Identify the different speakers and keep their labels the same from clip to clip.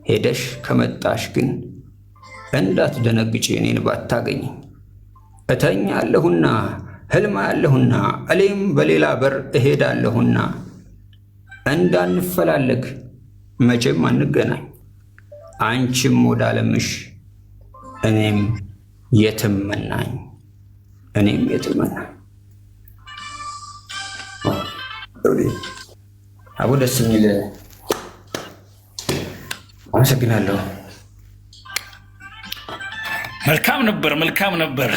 Speaker 1: ሄደሽ ከመጣሽ ግን እንዳትደነግጪ እኔን ባታገኝ። እተኛለሁና ህልም አያለሁና እኔም በሌላ በር እሄዳለሁና እንዳንፈላለግ መቼም አንገናኝ። አንቺም ወደ ዓለምሽ እኔም የትም መናኝ፣ እኔም የትም መናኝ። አቦ ደስ የሚል አመሰግናለሁ።
Speaker 2: መልካም ነበር፣ መልካም ነበር።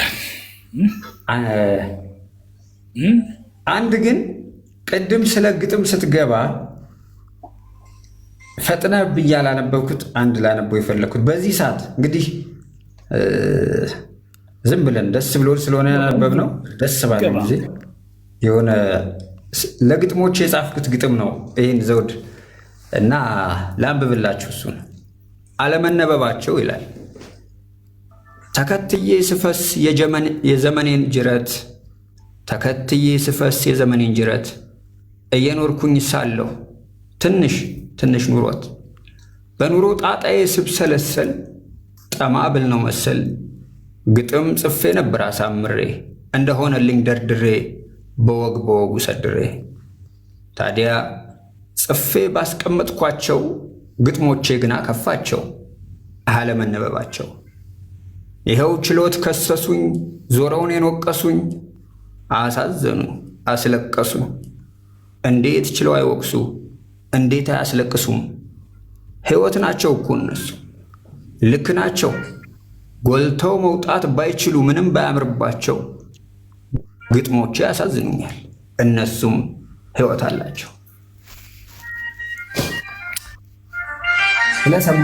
Speaker 1: አንድ ግን ቅድም ስለ ግጥም ስትገባ ፈጥነ ብዬ ላነበብኩት አንድ ላነበው የፈለግኩት በዚህ ሰዓት እንግዲህ ዝም ብለን ደስ ብሎ ስለሆነ ያነበብነው ደስ ባለ ጊዜ የሆነ ለግጥሞች የጻፍኩት ግጥም ነው። ይህን ዘውድ እና ላንብብላችሁ እሱን። አለመነበባቸው ይላል። ተከትዬ ስፈስ የዘመኔን ጅረት፣ ተከትዬ ስፈስ የዘመኔን ጅረት፣ እየኖርኩኝ ሳለሁ ትንሽ ትንሽ ኑሮት፣ በኑሮ ጣጣዬ ስብሰለሰል ጠማ ብል ነው መሰል ግጥም ጽፌ ነበር አሳምሬ እንደሆነልኝ ደርድሬ በወግ በወጉ ሰድሬ። ታዲያ ጽፌ ባስቀመጥኳቸው ግጥሞቼ ግና ከፋቸው አለመነበባቸው። ይኸው ችሎት ከሰሱኝ፣ ዞረውን የኖቀሱኝ፣ አሳዘኑኝ፣ አስለቀሱኝ። እንዴት ችለው አይወቅሱ፣ እንዴት አያስለቅሱም? ሕይወት ናቸው እኮ እነሱ። ልክ ናቸው። ጎልተው መውጣት ባይችሉ ምንም ባያምርባቸው ግጥሞቼ ያሳዝኑኛል። እነሱም ሕይወት አላቸው። ስለሰማ